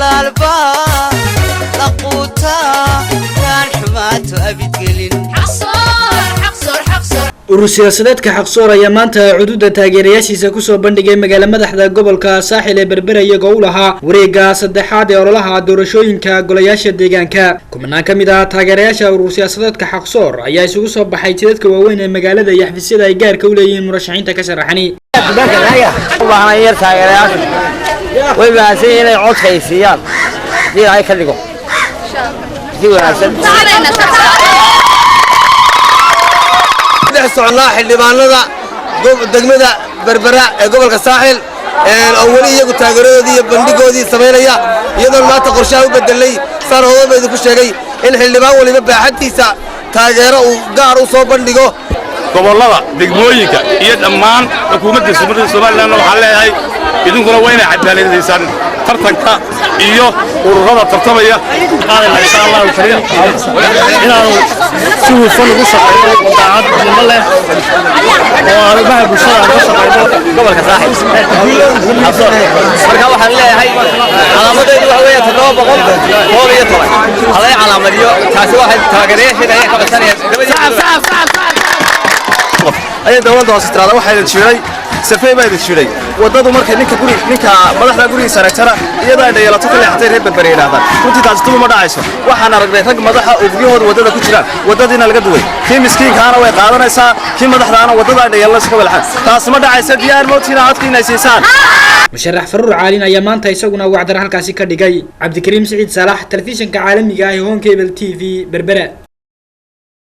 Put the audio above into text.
Xalaalba la quutaa kaan xumaato abidgelin. Urur siyaasadeedka Xaqsoor ayaa maanta cududa taageerayaashiisa kusoo bandhigay magaala madaxda gobolka Saaxil ee Berbera, iyagoo u lahaa wareega saddexaad ee ololaha doorashooyinka golayaasha deegaanka. Kumanaan ka mid ah taageerayaasha urur siyaasadeedka Xaqsoor ayaa isugu soo baxay jidadka waaweyn ee magaalada iyo xafiisyada ay gaarka u leeyihiin murashaxiinta ka sharaxani. Yar taageerayaashu way mahadsan yihiin inay codka ay siiyaan hadii Ilaahay ka dhigo si wanaagsan. Dhex soconnaa xildhibaanada degmada Berbera ee gobolka Saaxil oo weli iyagu taageeradoodii iyo bandhigoodii samaynaya, iyadoon maanta qorshaha u bedelay saan hodaba idinku sheegay in xildhibaan weliba baaxaddiisa taageero uu gaar u soo bandhigo. Gobollada, degmooyinka iyo dhammaan xukuumadda Somalilandna waxaan leeyahay, idinkuna waa inay cadaaladaysaan tartanka iyo ururada tartamaya. Insha Allahu kariim, inaanu si hufan ugu shaqeyno oo daacadnimo leh oo arrimaha bulshada aan ka shaqeyno. Gobolka Saaxil, marka waxaan leeyahay calaamadaydu waxa weeye 711, halay calaamadiyo. Taasi waxay taageerayaasheeda ayaa ka codsanayaan. Ayay dowladda hoose tiraada waxaa idin jiray safey baa idin jiray waddadu. Markay ninka guri ninka madaxda gurigiisa aragtana iyadoo ay dhayeelato ka leexatay reer Berbere yidhahdaan. Runtii taasi tuba ma dhacayso. Waxaan aragnay rag madaxa oo guryahooda waddada ku jiraan, waddadiina laga duway. Kii miskiinkaana way qaadanaysaa, kii madaxdaana waddada ay dhayeelanayso ka welxaan. Taasi ma dhacaysa. Diyaar mootiina codkiina ay siisaan? Musharax Faruur Caalin ayaa maanta isaguna wacdar halkaasi ka dhigay. Cabdikariim Siciid Saalax, telefishinka caalamiga ah ee Horn Cable TV, Berbera.